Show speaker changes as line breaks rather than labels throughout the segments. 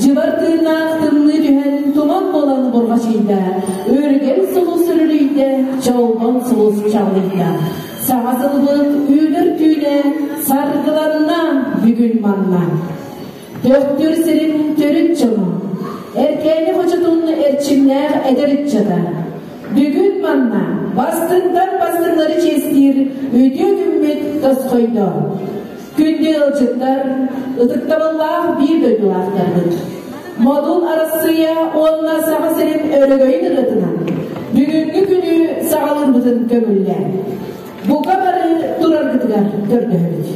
Дьыбар тыыннаах тымныы түһэн, туман буолан бурҕачыйда, Үргэл сулус үрүлүйдэ, чолбон сулус чалыйда. Саҥа сылбыт үүнэр түүнэ саргыланна бүгүн манна. Төхтүр сирин төрүт дьоно, Эркээни хочотун эрчимнээх эдэр ыччата. Бүгүн манна бастыҥтан бастыҥнары чиэстиир үтүө күммүт тосхойдо. Күндү ыалдьыттар, ытыктабыллаах биир дойдулаахтарбыт! Модун Арассыыйа уонна Саха сирин өрөгөйүн ырыатынан бүгүҥҥү күнү саҕалыырбытын көҥүллээн, бука бары тураргытыгар көрдөһөбүт.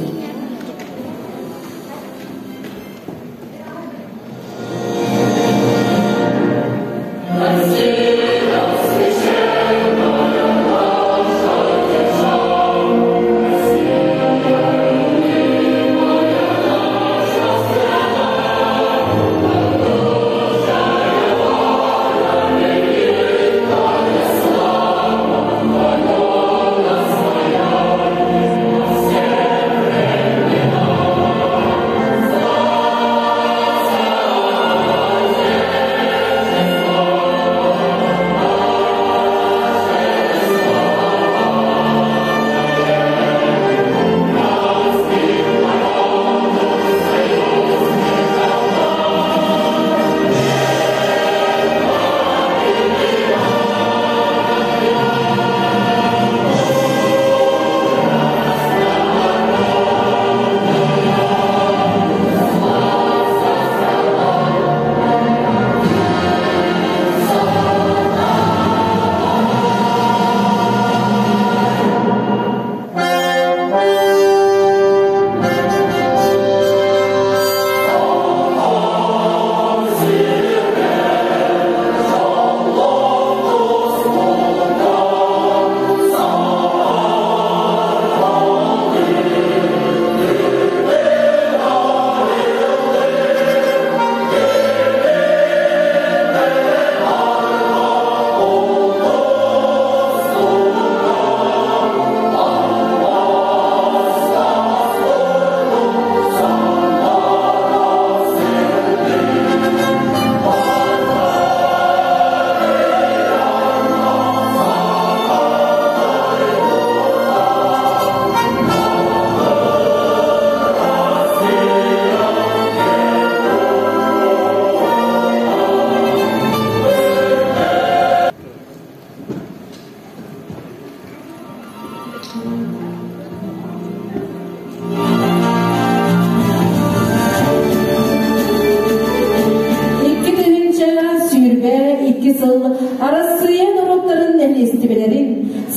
2022 сыл Арассыыйа норуоттарын нэһилиэстибэлэрин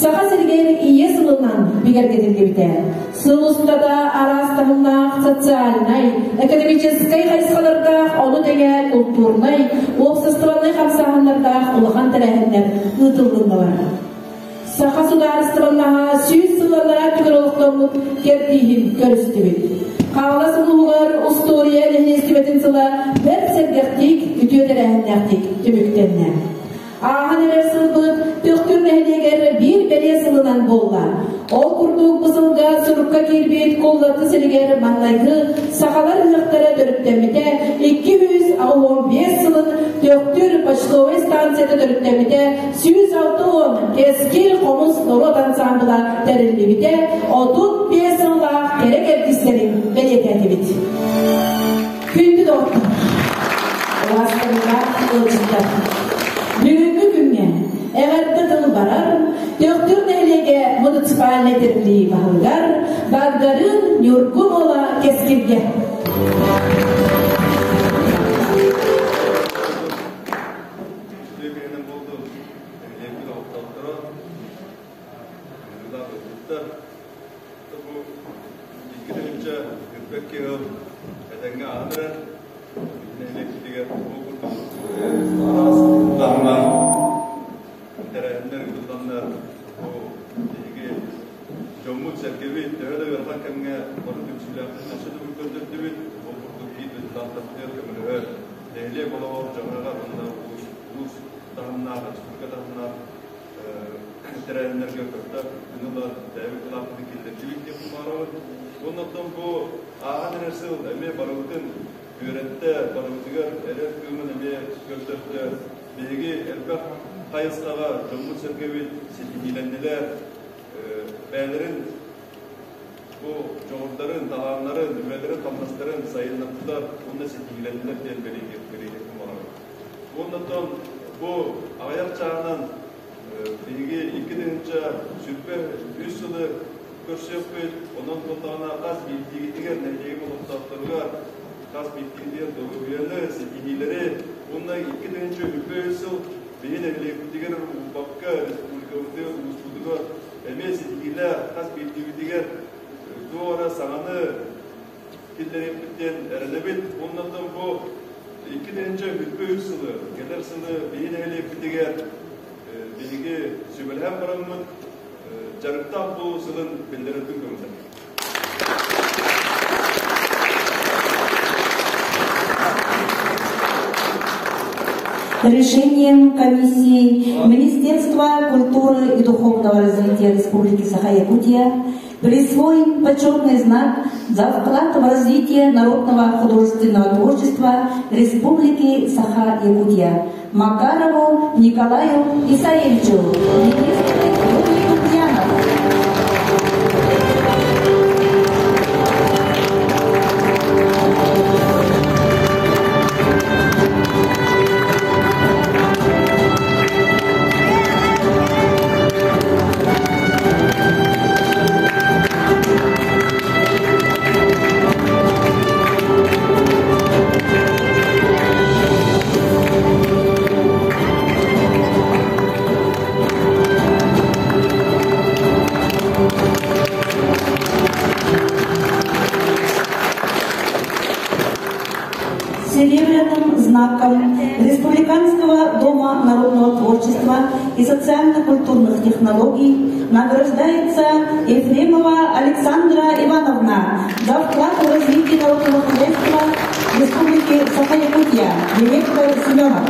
Саха сиригэр Ийэ сылынан бигэргэтиллибитэ. Сыл устата араас таһымнаах социальнай, экономическай хайысхалардаах, ону тэҥэ култуурнай, уопсастыбаннай хамсааһыннардаах улахан тэрээһиннэр ыытыллыннылар. Саха судаарыстыбаннаһа 100 сылларга түгэр олохтоммут кэрдииһин көрүстүбүт. Хаҥалас улууһугар устуоруйа нэһилиэстибэтин сыла бэрт сэргэхтик, үтүө тэрээһиннээхтик түмүктэннэ. Ааһан эрэр сылбыт Төхтүр нэһилиэгэр биир бэлиэ сылынан буолла. Ол курдук бу сылга сурукка киирбит Куллаты сиригэр маҥнайгы сахалар ыһыахтара төрүттэммитэ 285 сылын Төхтүр почтовай станцията төрүттэммитэ 160 Кэскил хомус норуот ансаамбыла тэриллибитэ 35 сыллаах кэрэ кэрдиистэрин бэлиэтээтибит. Күндү доҕоттор, убаастабыллаах ыалдьыттар! Бүгүҥҥү күҥҥэ эҕэрдэ тыл барар Төхтүр нэһилиэгэ муниципальнай тэриллии баһылыгар Багдарыын Ньургун уола Кэскилгэ.
Үтүө күнүнэн буоллун, нэһилиэкпит олохтоохторо, ыҥырыылаах ыалдьыттар. Бу 2 тыһыынча үрбэт киһи этэҥҥэ ааһан эрэр. Нэһилиэкпитигэр бу курдук араас таһымнаах тэрээһиннэр ыытылланнар, бу биһиги дьоммут-сэргэбит төһө да ыарахан кэмҥэ бары түмсүүлээхтик өссө төгүл көрдөрдүбүт. Ол курдук биир дойдулаахтарбытыгар көмөлөһөр нэһилиэк олоҕор дьаһаҕар уонна улуус таһымнаах, республика таһымнаах тэрээһиннэргэ кытта ылар бэйэбит кылааппытын киллэрдибит диэн баҕарабыт. Уонна оттон бу ааһан эрэр сыл эмиэ барыбытын үөрэттэ, барыбытыгар эрэл кыымын эмиэ көрдөрдө. Биһиги элбэх хайысхаҕа дьоммут-сэргэбит ситиһиилэннилэр, бэйэлэрин бу дьоҕурдарын, талааннарын, үлэлэрин-хамнастарын сайыннардылар уонна ситиһиилэннилэр диэн бэлиэтиэхпин баҕарабын. Уонна оттон бу аҕыйах чааһынан биһиги 2023 сылы көрсүөхпүт, онон буоллаҕына хас биирдиигитигэр нэһилиэгим олохтоохторугар хас биирдиигитигэр доруобуйаны, ситиһиилэри уонна 2023 сыл биһи нэһилиэкпитигэр буолбакка республикабытыгар, улууспутугар эмиэ ситиһиилээх хас биирдиибитигэр туох эрэ саҥаны киллэриэхпит диэн эрэнэбит. Уонна бу 2023 сылы, кэлэр сылы биһи нэһилиэкпитигэр биһиги сүбэлэһэн бараммыт дьарыктаах буолуу сылын биллэрэрбин көҥүллэнэбин.
Решением комиссии Министерства культуры и духовного развития Республики Саха-Якутия присвоен почетный знак за вклад в развитие народного художественного творчества Республики Саха-Якутия Макарову Николаю Исаевичу, министр Юрий Лукьянов. Серебряным знаком Республиканского дома народного творчества и социально-культурных технологий награждается Ефремова Александра Ивановна за вклад в развитие народного хозяйства Республики Саха-Якутия, директор Семенов.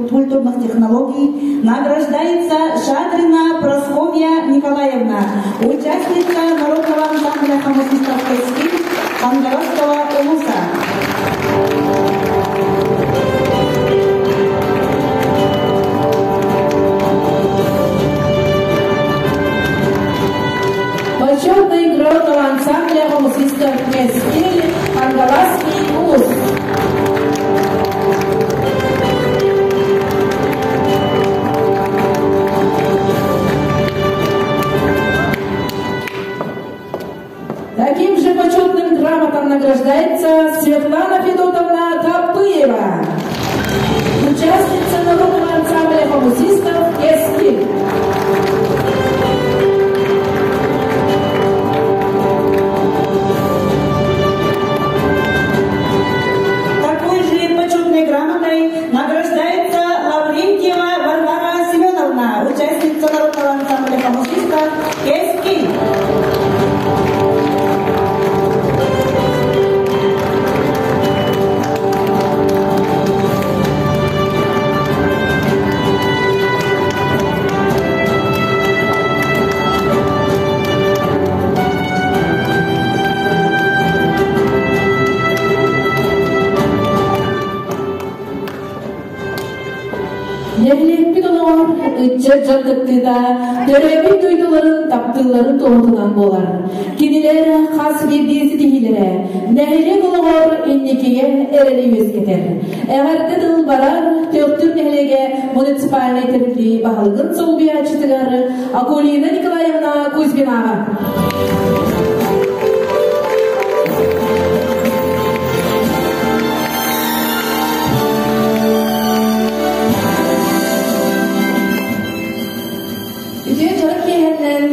Культурных технологий награждается Шадрина Прасковья Николаевна, участница народного ансамбля хомусистов «Кэскил» Кангаласского улуса.
Почетный народного ансамбля хомусистов «Кэскил» Кангаласский улус. Таким же почетным грамотом награждается Светлана Федотовна Тапыева, участница народного ансамбля хомусистов «Кэскил».
Такой же почетной грамотой награждается Лаврентьева Варвара Семеновна, участница народного ансамбля хомусистов «Кэскил».
Нэһилиэкпит олоҕор ыччат дьон кыттыыта төрөөбүт дойдуларын таптыылларын туоһутунан буолар. Кинилэр хас биирдии ситиһиилэрэ нэһилиэк олоҕор инникигэ эрэли үөскэтэр. Эҕэрдэ тыл барар Төхтүр нэһилиэгэ муниципальнай тэриллии баһылыгын солбуйааччытыгар Акулина Николаевна Кузьминаҕа.
Үтүө дьоро киэһэннэн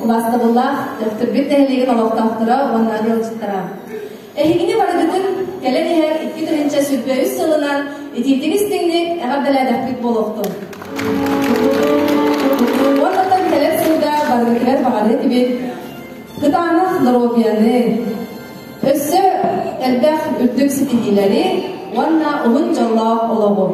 убаастабыллаах Төхтүрбүт нэһилиэгин олохтоохторо уонна ыалдьыттара. Эһигини барыгытын кэлэн иһэр 2023 сылынан итиитик истиҥник эҕэрдэлээтэхпит буолуохтун. Уоннаттан кэлэр сылга барыгытыгар баҕарыы тибит кытаанах доруобуйаны, Өссө элбэх үрдүк ситиһиилэри уонна уһун дьоллоох олоҕу.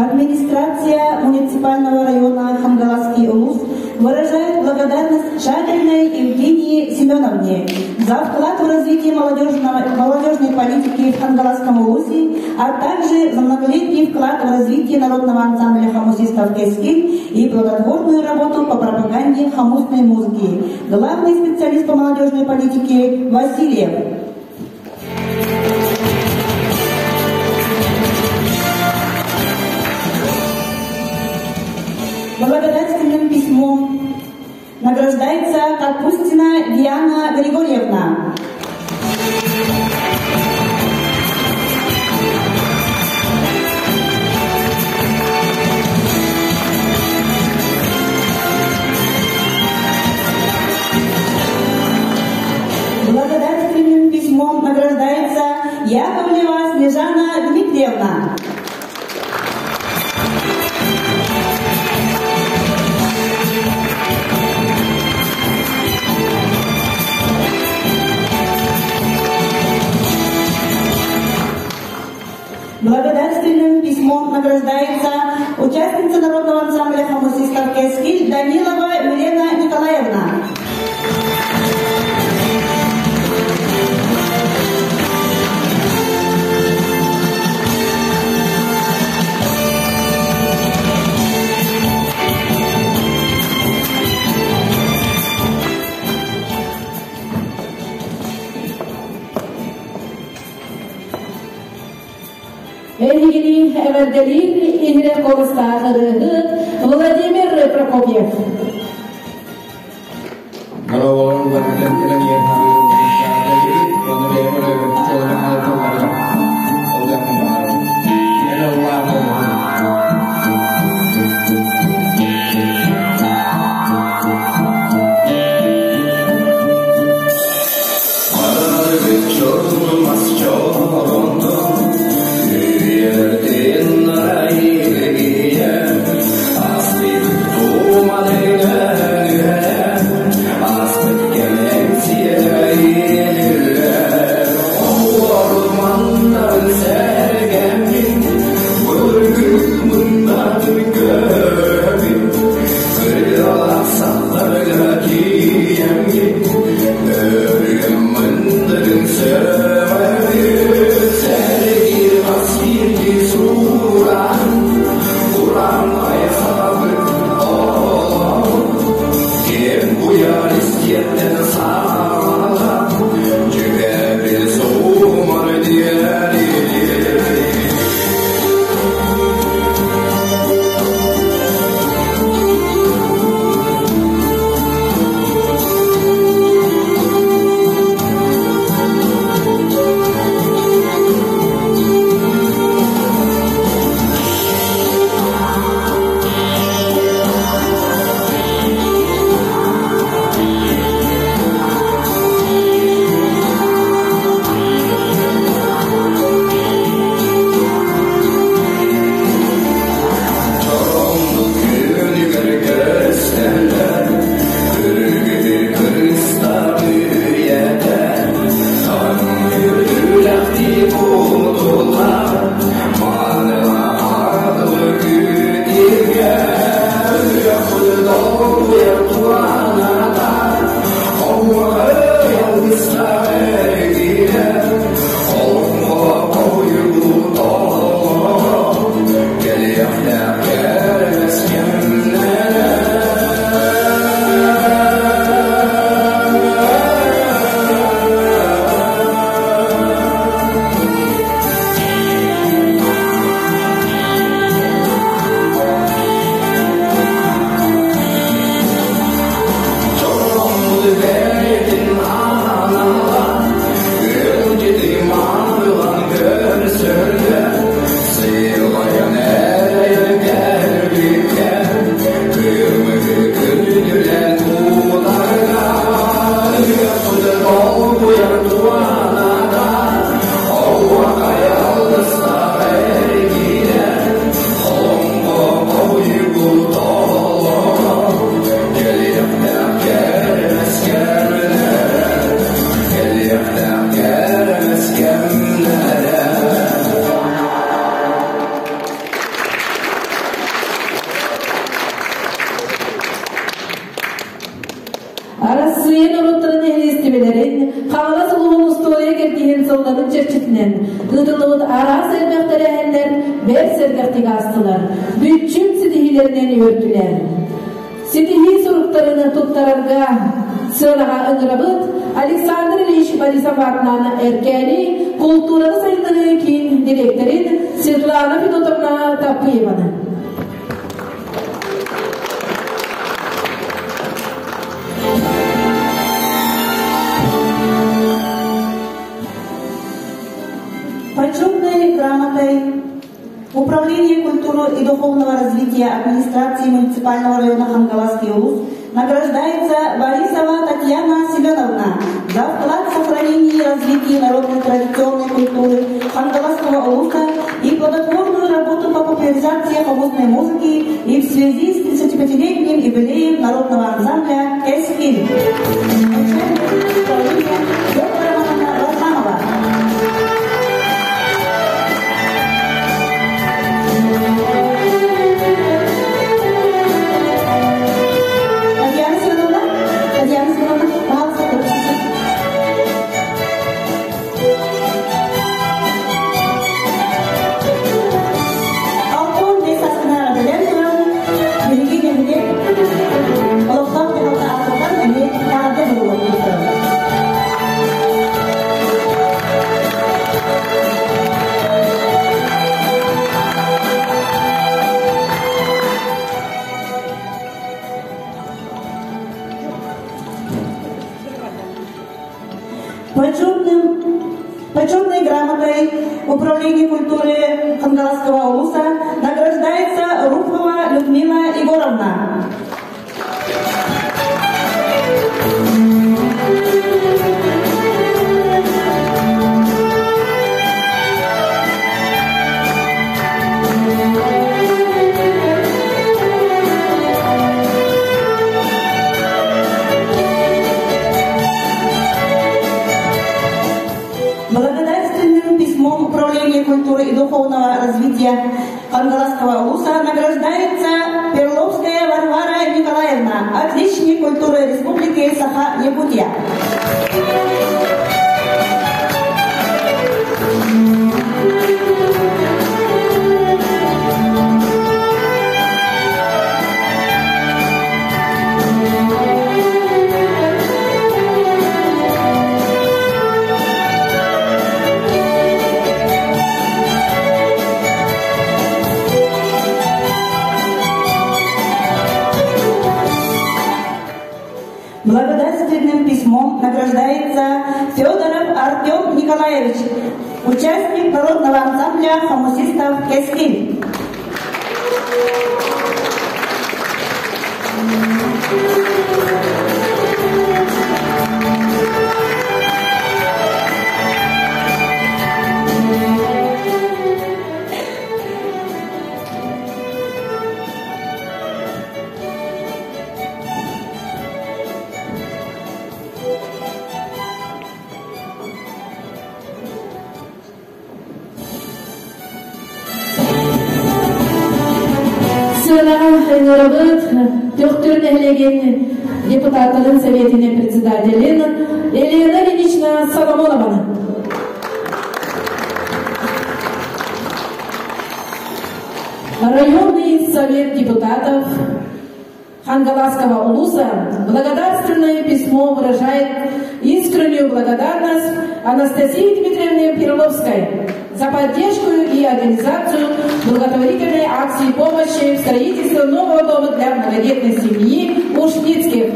Администрация муниципального района Хангаласский улус выражает благодарность Шадриной Евгении Семеновне за вклад в развитие молодежной политики в Хангаласском улусе, а также за многолетний вклад в развитие народного ансамбля хомусистов «Кэскил» и плодотворную работу по пропаганде хомусной музыки. Главный специалист по молодежной политике Васильев. Благодарственным письмом награждается Капустина Диана Григорьевна. Благодарственным письмом награждается Яковлева Снежана Дмитриевна. Благодарственным письмом награждается участница народного ансамбля хомусистов «Кэскил» Данилова Милена Николаевна.
Эһигини эҕэрдэлиир иһирэх куоластаах ырыаһыт Владимир Прокопьев.
Дорооболоруҥ барытын кэлэн иһэр Оны бэйэм ырыабын чуолаан аатылларым ыллыахпын баҕарабын. Эн ыллаан олоҕун.
Барбыт чордумас чорондон, Үйэлэрдин арайыгия, Астык туманыга.
сылларын чэрчитинэн ыытыллыбыт араас элбэх тэрээһиннэр бэрт сэргэхтик аастылар, бүччүм ситиһиилэринэн үөртүлэр. Ситиһии суруктарын туттарарга сыанаҕа ыҥырабыт Александр Ильич Борисов аатынан Эркээни култуураны сайыннарыы киин дириэктэрин Светлана Федотовна Таппыеваны.
Почетной грамотой Управление культуры и духовного развития администрации муниципального района Хангаласский улус награждается Борисова Татьяна Семеновна за вклад в сохранение и развитие народной традиционной культуры Хангаласского улуса и плодотворную работу по популяризации хомусной музыки и в связи с 35-летним юбилеем народного ансамбля «Эскиль». Татьяна Семеновна, Татьяна Семеновна, пожалуйста, Алтон бес астына билен туран, биһиги нэһилиэк олохтоох дьаһалта аатыттан эмиэ эҕэрдэ буолуон туттарабыт. Почетным, почетной грамотой Управления культуры Хангаласского улуса награждается Руфова Людмила Егоровна. Благодарственным письмом Управления культуры и духовного развития Хангаласского улуса награждается Перловская Варвара Николаевна, отличник культуры Республики Саха-Якутия. Благодарственным письмом награждается Федоров Артем Николаевич, участник народного ансамбля хомусистов «Кескин».
Сыанаҕа ыҥырабыт Төхтүр нэһилиэгин депутаттарын советин председателин Елена Ильинична Соломонованы. Районный совет депутатов Хангаласского улуса благодарственное письмо выражает искреннюю благодарность Анастасии Дмитриевне Перловской за поддержку и организацию благотворительной акции помощи в строительстве нового дома для многодетной семьи Ушницких.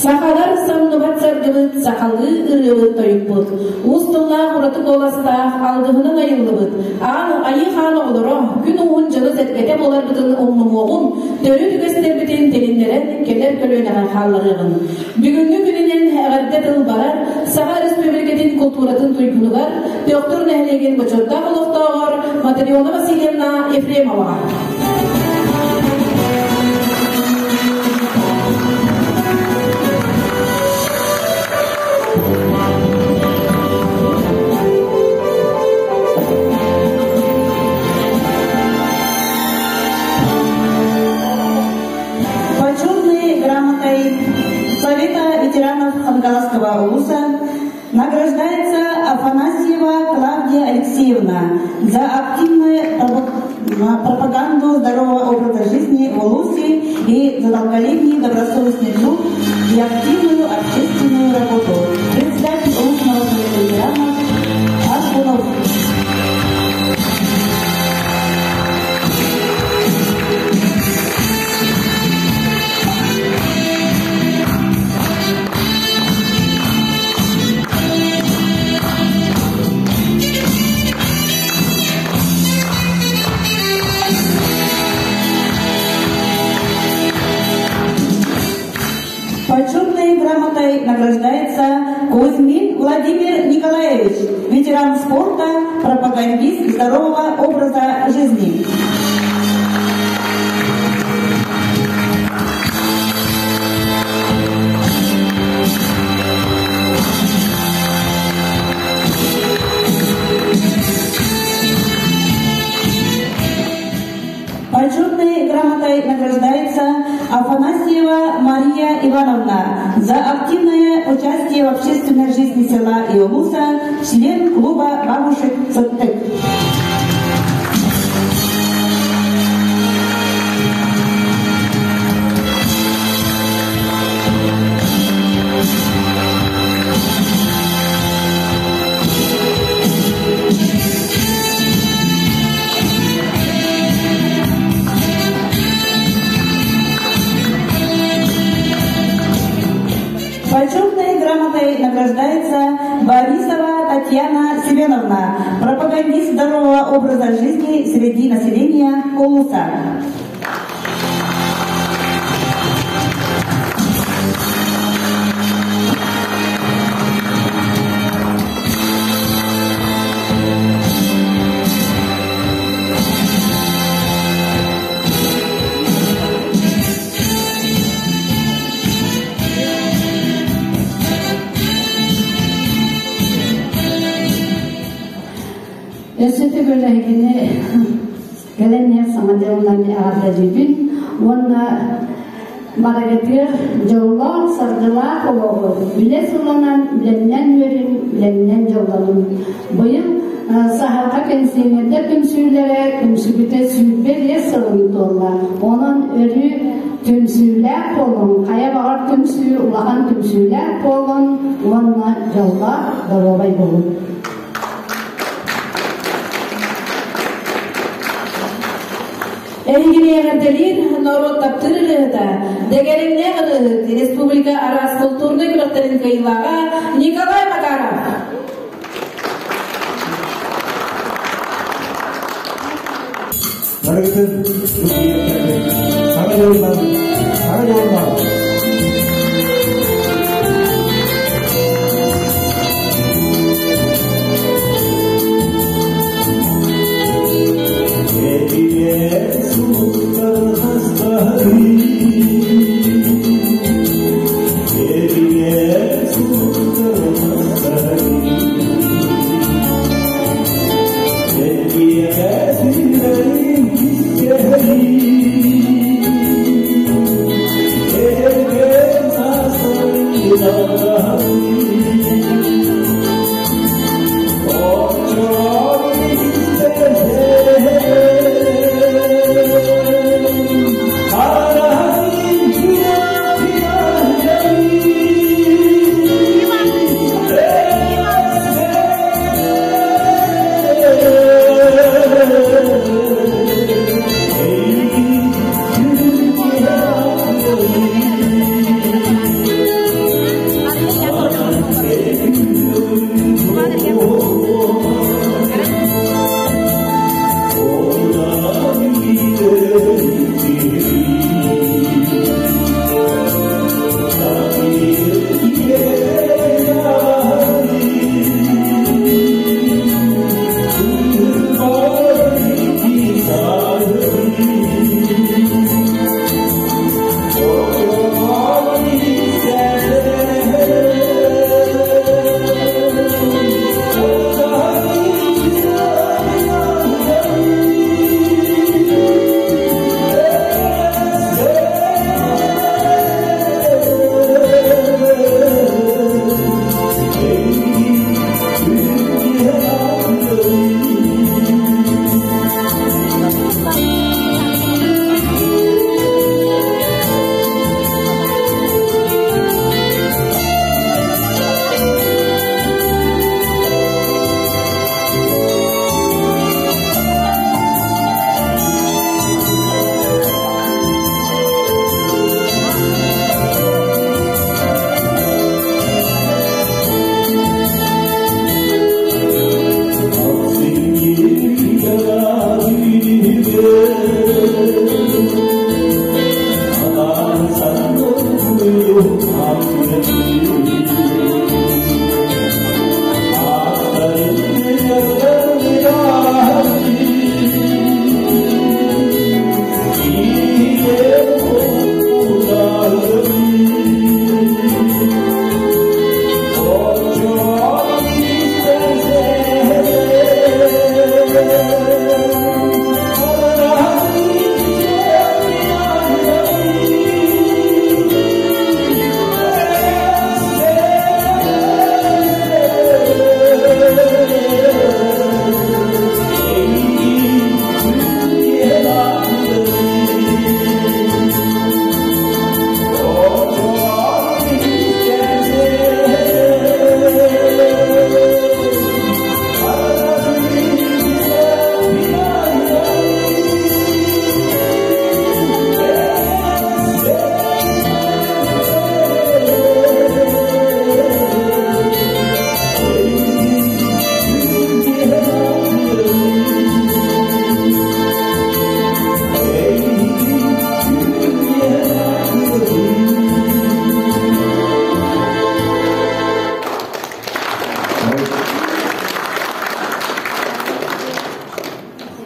Сахалар самныбат саргыбыт, сахалыы ырыабыт тойукпут. Уус тыллаах ураты куоластаах алгыһынан айыллыбыт. Аан айыы хаан оҕолоро күн уһун дьоно-сэргэтэ буоларбытын умнумуоҕун, төрүт үгэстэрбитин тилиннэрэн кэлэр көлүөнэҕэ хаалларыаҕын. Бүгүҥҥү күнүнэн эҕэрдэ тыл барар Саха Өрөспүүбүлүкэтин култууратын туйгунугар Төхтүр нэһилиэгин бочуоттаах олохтооҕор Матрена Васильевна Ефремоваҕа.
Хангаласского улуса награждается Афанасьева Клавдия Алексеевна за активную пропаганду здорового образа жизни в улусе и за долголетний добросовестный труд и активную общественную работу. Председатель улусного совета ветеранов Архунов. Почетной грамотой награждается Кузьмин Владимир Николаевич, ветеран спорта, пропагандист здорового образа жизни. Почетной грамотой награждается Афанасьева Мария Ивановна за активное участие в общественной жизни села и улуса, член клуба бабушек «Цоттык». Почетной грамотой награждается Борисова Татьяна Семеновна, пропагандист здорового образа жизни среди населения Улуса.
Өссө төгүл кэлэн саҥа дьылынан эҕэрдэлиибин уонна барыгытыгар дьоллоох, саргылаах олоҕу үлэ сылынан үлэннэн үөрүн, үлэннэн дьоллонун. Быйыл Саһарха пенсионердар түмсүүлэрэ түмсүбүтэ 25 сылын туолла. Онон өрүү түмсүүлээх буолуҥ, хайа баҕар түмсүү улахан түмсүүлээх буолун уонна дьоллоох доруобай буолун.
Эһигини эҕэрдэлиир норуот таптыыр ырыаһыта, дэгэрэҥнээх ырыаһыт, республика араас култуурнай күрэхтэрин кыайыылааҕа Николай Макаров.
Барыгытын Саҥа дьылынан, саҥа дьылынан!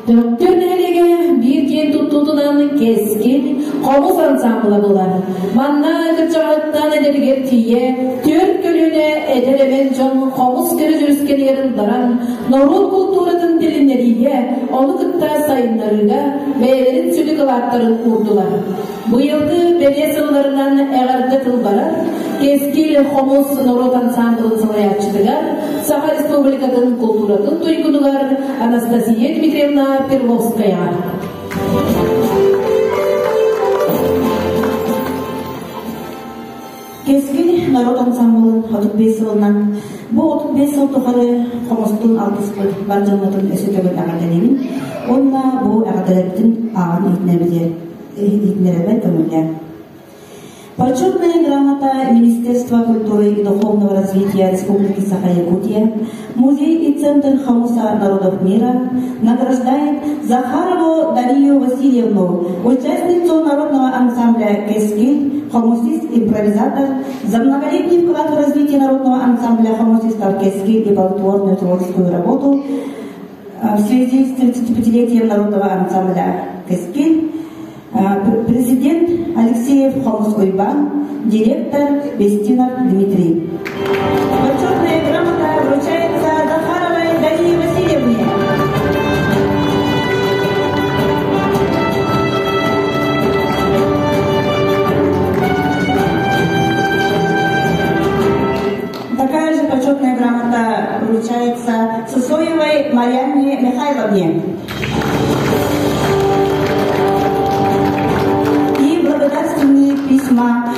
Төхтүр нэһилиэгэ биир киэн туттуутунан Кэскил хомус ансаамбыла буолар. Манна кырдьаҕаһыттан эдэригэр тиийэ түөрт көлүөнэ эдэр эмэн дьон хомус кэрэ дьүрүскэнигэр ылларан, норуот култууратын тилиннэриигэ, ону кытта сайыннарыыга бэйэлэрин сүдү кылааттарын уурдулар. Быйылгы бэлиэ сылларынан эҕэрдэ тыл барар, Кэскил хомус норуот ансаамбылын салайааччытыгар, Саха Республикатын култууратын туйгунугар Анастасия Дмитриевна Перловскаяҕа.
Кэскил норуот ансаамбылын 35 сылынан бу 35 сыл тухары хомустун алтыспыт бар дьоммутун өссө төгүл эҕэрдэлиибин уонна бу эҕэрдэлэрбитин ааҕан иһитинэбитигэр иһитиннэрэрбэр көҥүллээн. Почетная грамота Министерства культуры и духовного развития Республики Саха-Якутия, Музей и Центр Хомуса народов мира награждает Захарову Дарью Васильевну, участницу народного ансамбля «Кескиль», хомусист-импровизатор, за многолетний вклад в развитие народного ансамбля хомусистов «Кескиль» и плодотворную творческую работу в связи с 35-летием народного ансамбля «Кескиль», Президент Алексеев Хомус Уйбан, директор Бестинов Дмитрий. Почетная грамота вручается Захаровой Дарье Васильевне. Такая же почетная грамота вручается Сысоевой Марьяне Михайловне. И благодарственные письма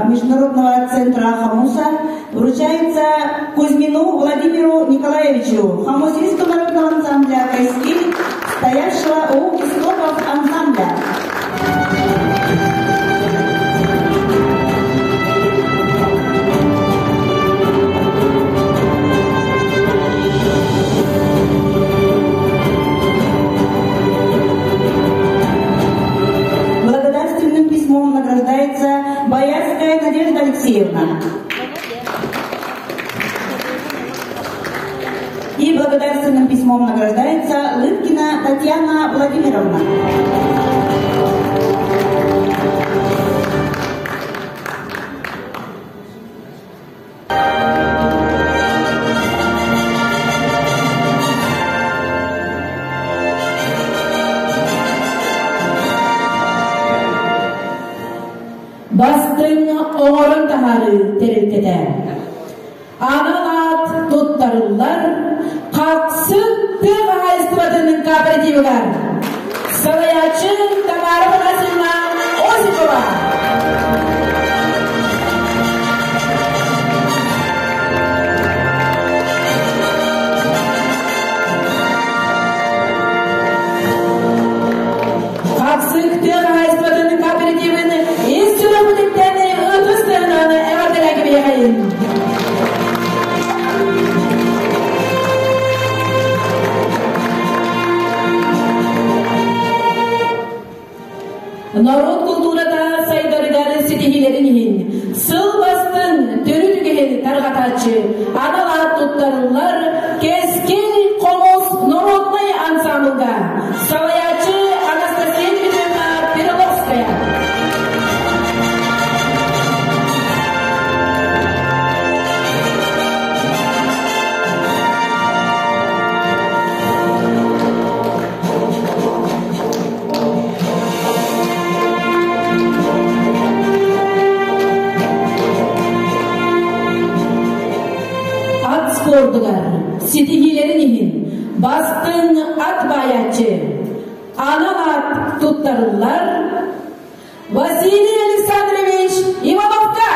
Международного центра Хомуса вручаются Кузьмину Владимиру Николаевичу, хомусисту народного ансамбля «Кайскиль», стоявшего у истоков ансамбля. Благодарственным письмом награждается Боярская Надежда Алексеевна. И благодарственным письмом награждается Лыткина Татьяна Владимировна.
Бастыҥ оҥорон таһаарыы тэрилтэтэ. Анал аат туттарыллар Хаксын тыа хаһаайыстыбатын кооперативыгар. Салайааччы Тамара Афанасьевна Осипова. Хаксык тыа хаһаайыстыбатын кооперативын ис сүрэхпититтэн ытыс тыаһынан эҕэрдэлээн кэбиһиэхэйин. Норуот култуурата сайдарыгар ситиһиилэрин иһин сыл бастыҥ төрүт үгэһин тарҕатааччы анал аат туттарыллар Кэскил хомус народнай ансаамбылга салайааччы Анастасия Дмитриевна Переловская. Ат спордугар ситиһиилэрин иһин бастыҥ ат баайааччы анал аат туттарыллар Василий Александрович Ивановка.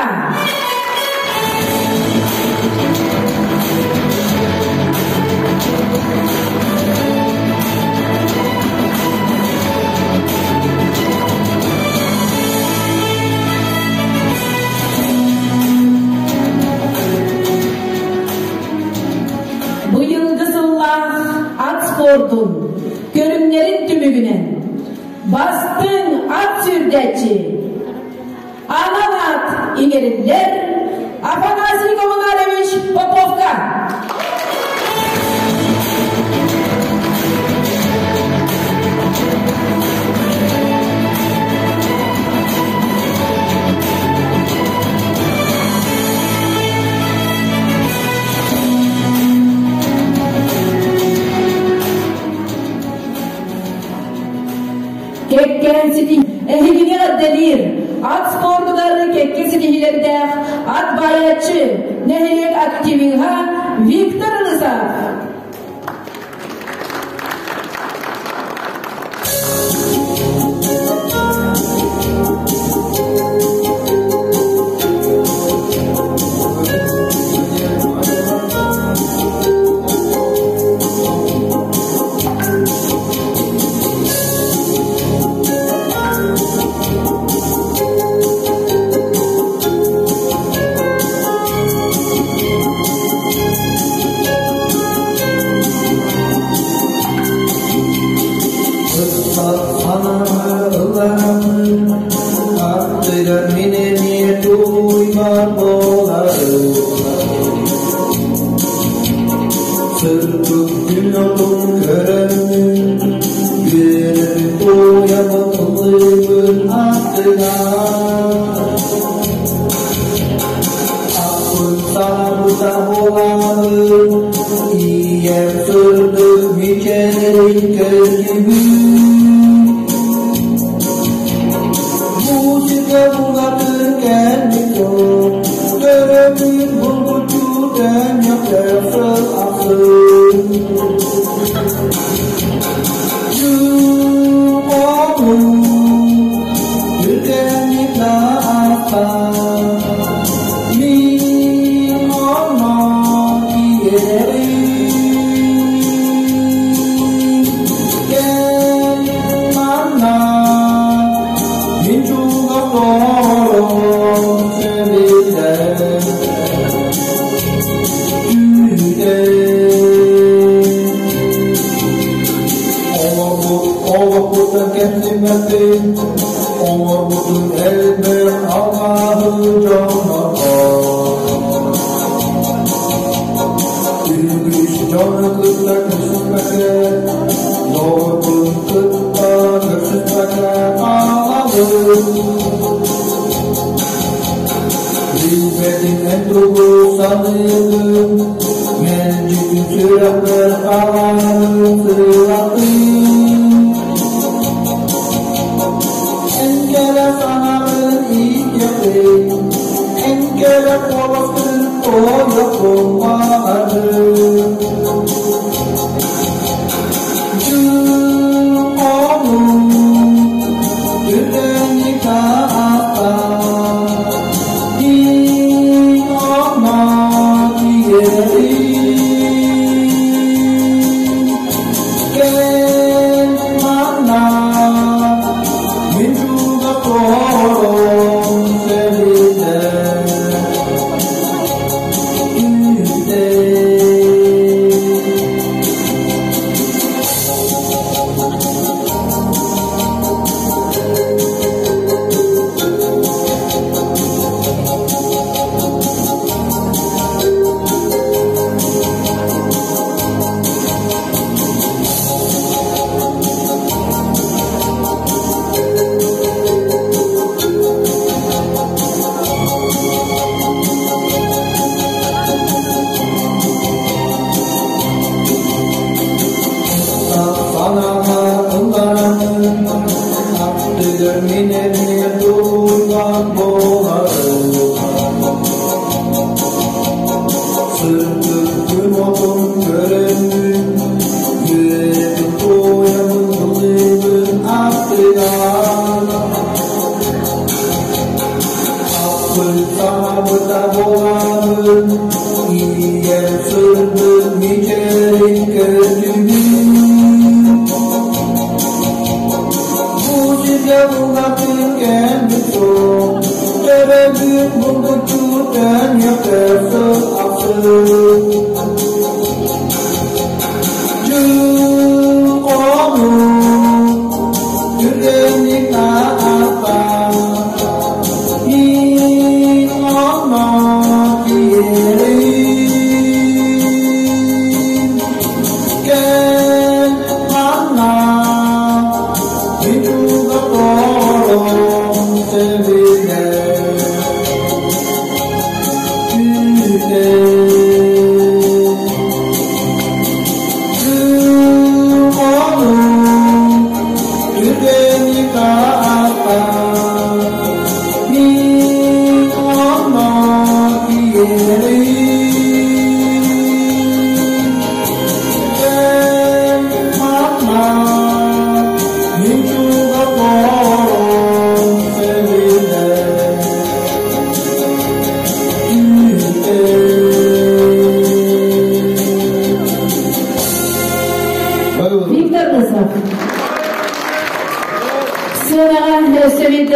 Быйылгы сыллаах ат спордун көрүҥнэрин түмүгүнэн бастыҥ ат сүүрдээччи анал аат иҥэриллэр Афанасий Коммунарович Поповка. Кэккэ сити эһигини эҕэрдэлиир ат спордугар кэккэ ситиһиилэрдээх ат баайааччы, нэһилиэк активиһа Виктор Лысов.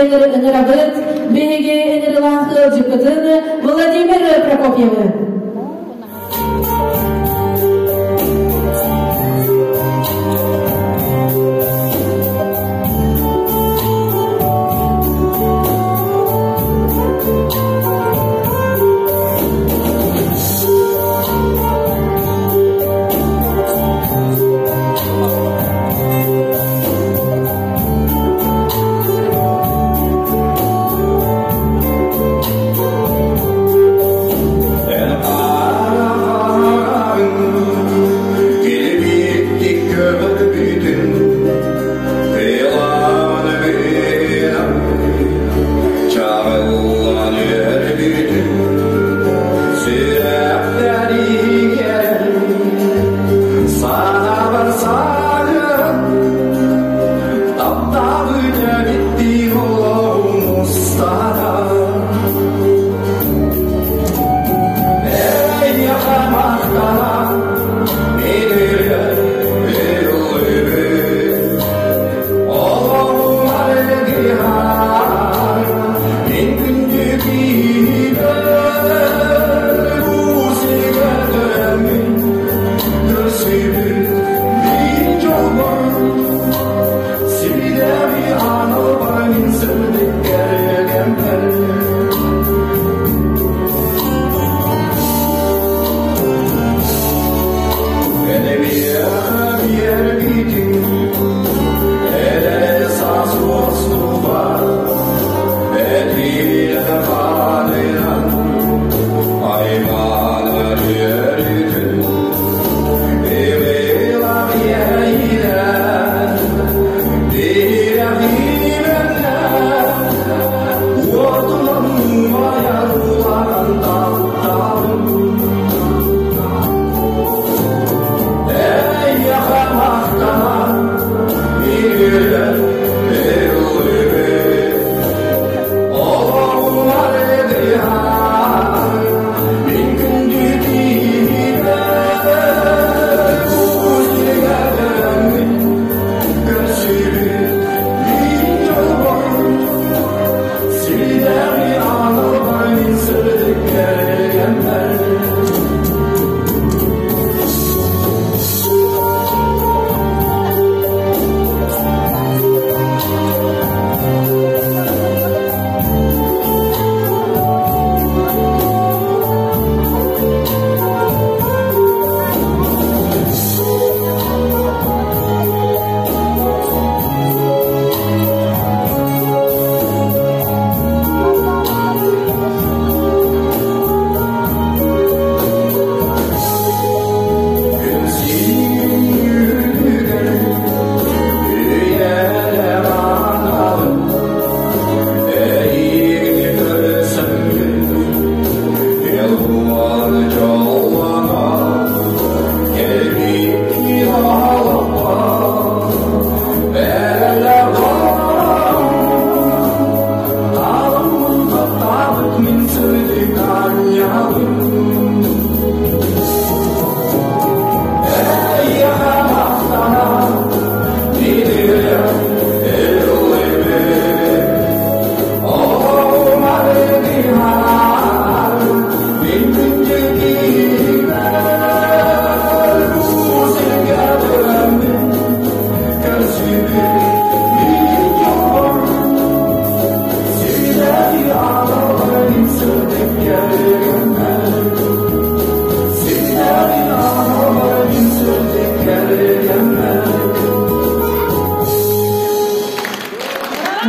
ыҥырабыт биһиги ыҥырылаах ыалдьыппытын Владимир Прокопьевы.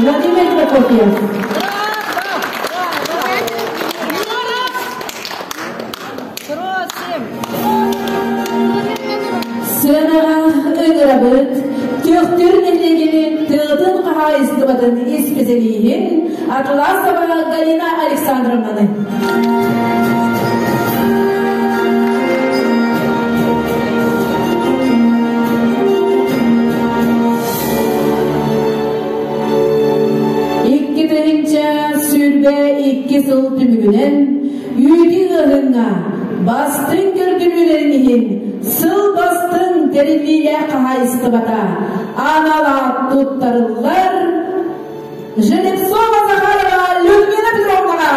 Владимир Прокопьев. Сыанаҕа ыҥырабыт Төхтүр нэһилиэгин тыатын хаһаайыстыбатын исписэлииһин Атласова Галина Александровнаны. 2 тыһыынча 22 сыл түмүгүнэн үүтү ыаһыҥҥа бастыҥ көрдөрүүлэрин иһин сыл бастыҥ тэриллиилээх хаһаайыстыбата анал аат туттарыллар. Жеребцова Захарова Людмила Петровнаҕа!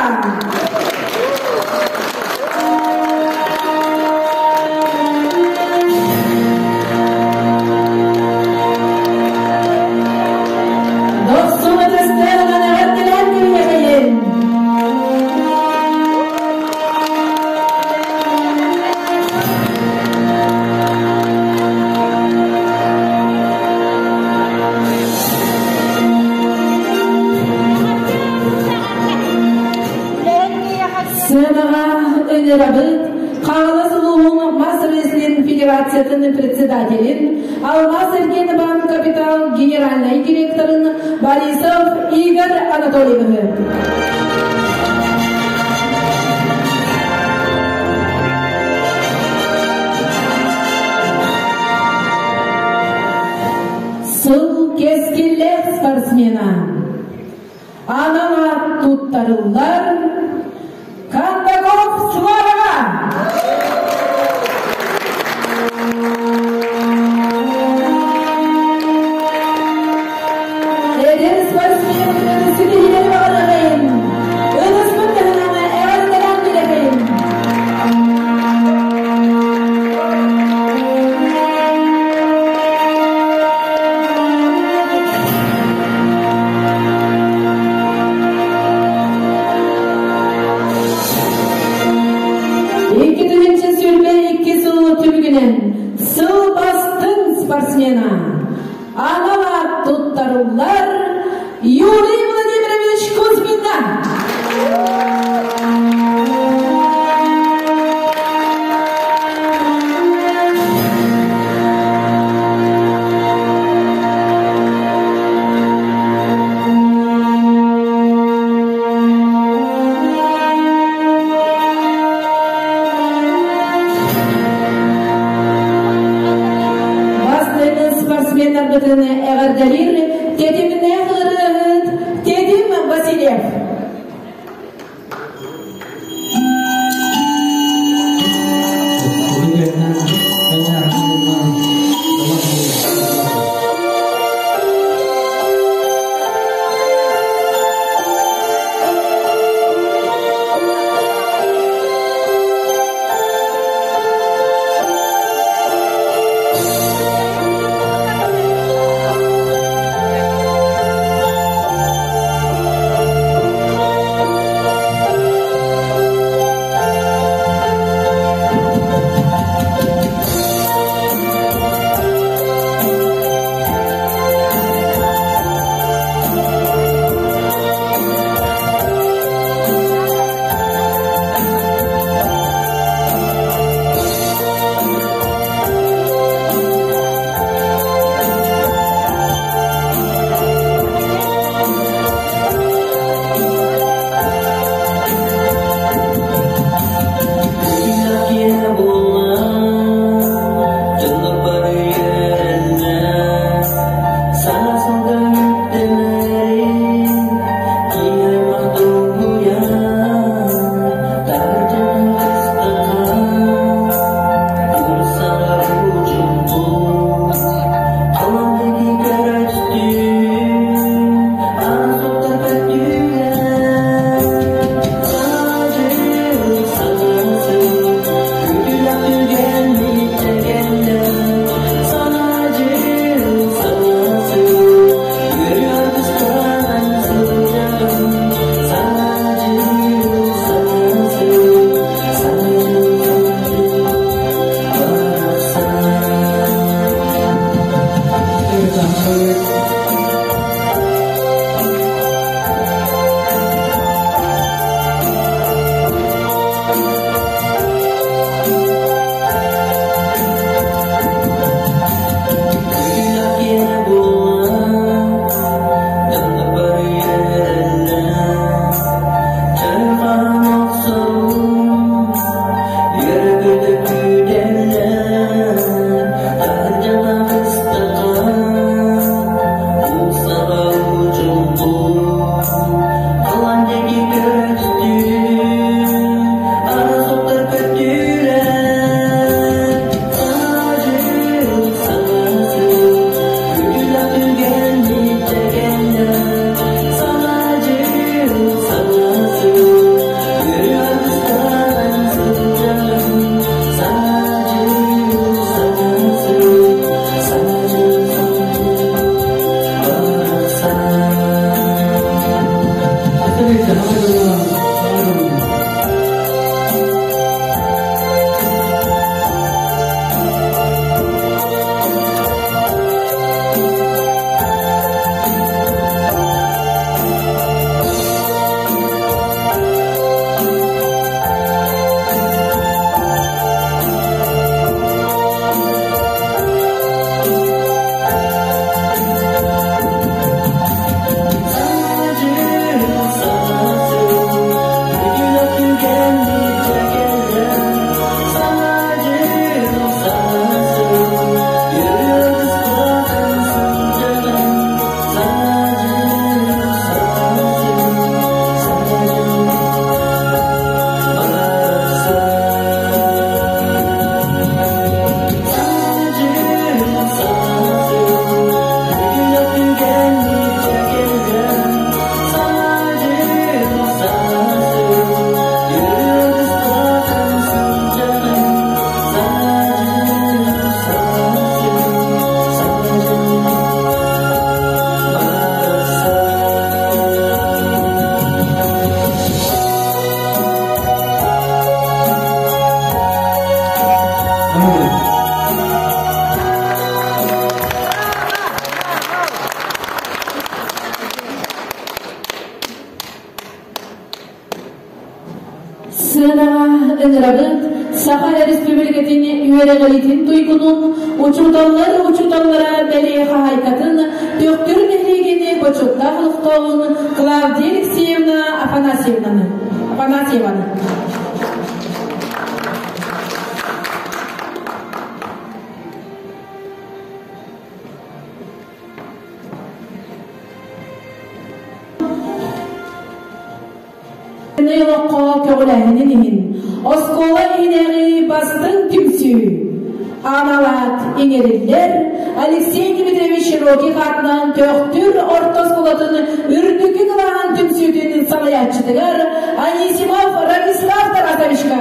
Дохсун ытыстыаҕынан эҕэрдэлээн кэлиэхэйин! Сыанаҕа ыҥырабыт Хаҥалас улууһун мас рестлинг федерациятын председателин, Алмаз Эргиэнбанк Капитал генеральнай директорын Борисов Игорь Анатольевиһы. Сыл кэскиллээх спортсмена. Анал аат туттарыллар Кондаков Славаҕа! Эдэр спортсмен ситиһиилэри баҕарыаҕайын! Ытыспыт таһынан эҕэрдэлээн биэрэбин! 2022 сыл түмүгүнэн сыл бастыҥ спортсмена анал аат туттарыллар Юрий Владимирович Кузьмина. Бастыҥ спортсменнарбытын эҕэрдэлиир тэтимнээх ырыаһыт Тетим Васильев. Республикатын үөрэҕириитин туйгунун, учууталлар учууталлара бэлиэ хаһаайкатын, Төхтүр нэһилиэгин бочуоттаах олохтооҕун Клавдия Алексеевна Афанасьевнаны. Афанасьеваны. Олоххо көҕүлээһинин иһин оскуола иһинээҕи бастыҥ түмсүү аналаат иҥэриллэр Алексей Дмитриевич Широких аатынан Төхтүр орто оскуолатын үрдүкү кылааһын түмсүүтүн салайааччытыгар Анисимов Радислав Тарасовичка.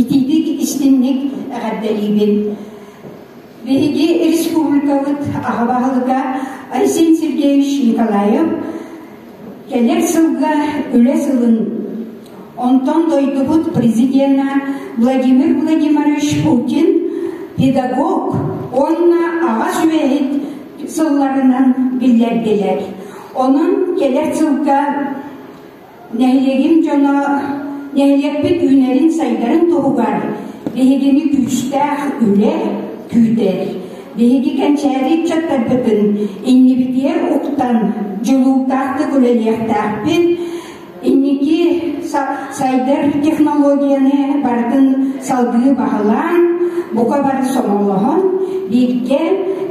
Итиитик истинник эҕэрдэлиибин. Биһиги республикабыт аҕа баһылыга Айсен Сергеевич Николаев кэлэр сылга үлэ сылын, онтон дойдубут президена Владимир Владимирович Путин педагог уонна аҕа сүбэһит сылларынан биллэрдилэр. Онон кэлэр сылга Нэһилиэгим дьоно нэһилиэкпит үүнэрин-сайдарын туһугар биһигини күүстээх үлэ күүтэр. Биһиги кэнчээри ыччаттарбытын иннибитигэр уктан дьулуурдаахтык үлэлиэхтээхпит. Инники сайдар технологияны барытын салгыы баһылаан, бука бары сомоҕолоһон, бииргэ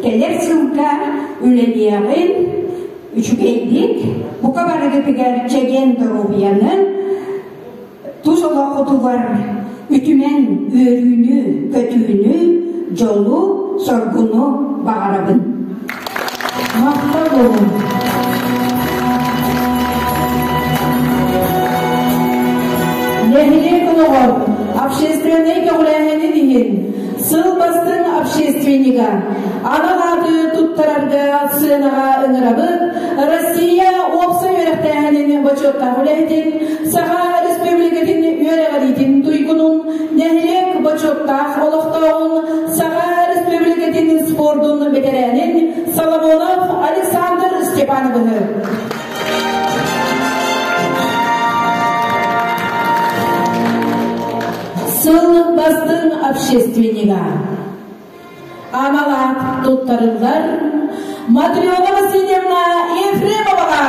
кэлэр сылга үлэлиэҕин, Үчүгэйдик, бука барыгытыгар чэгиэн доруобуйаны, тус олоххутугар үтүмэн үөрүүнү, көтүүнү, дьолу, соргуну баҕарабын.
Махтал буолун. Нэһилиэк олоҕор общественнай көҕүлээһинин иһин сыл бастыҥ общественнига анал ааты туттарарга сыанаҕа ыҥырабыт Россия уопсай үөрэхтээһинин бочуоттаах үлэһитин, Саха Республикатын үөрэҕириитин туйгунун, нэһилиэк бочуоттаах олохтооҕун, Саха Республикатын спордун бэтэрээнин Соломонов Александр Степановиһы. Сыл бастыҥ общественнига Аналаах туттарыллар Матрена Васильевна Ефремоваҕа.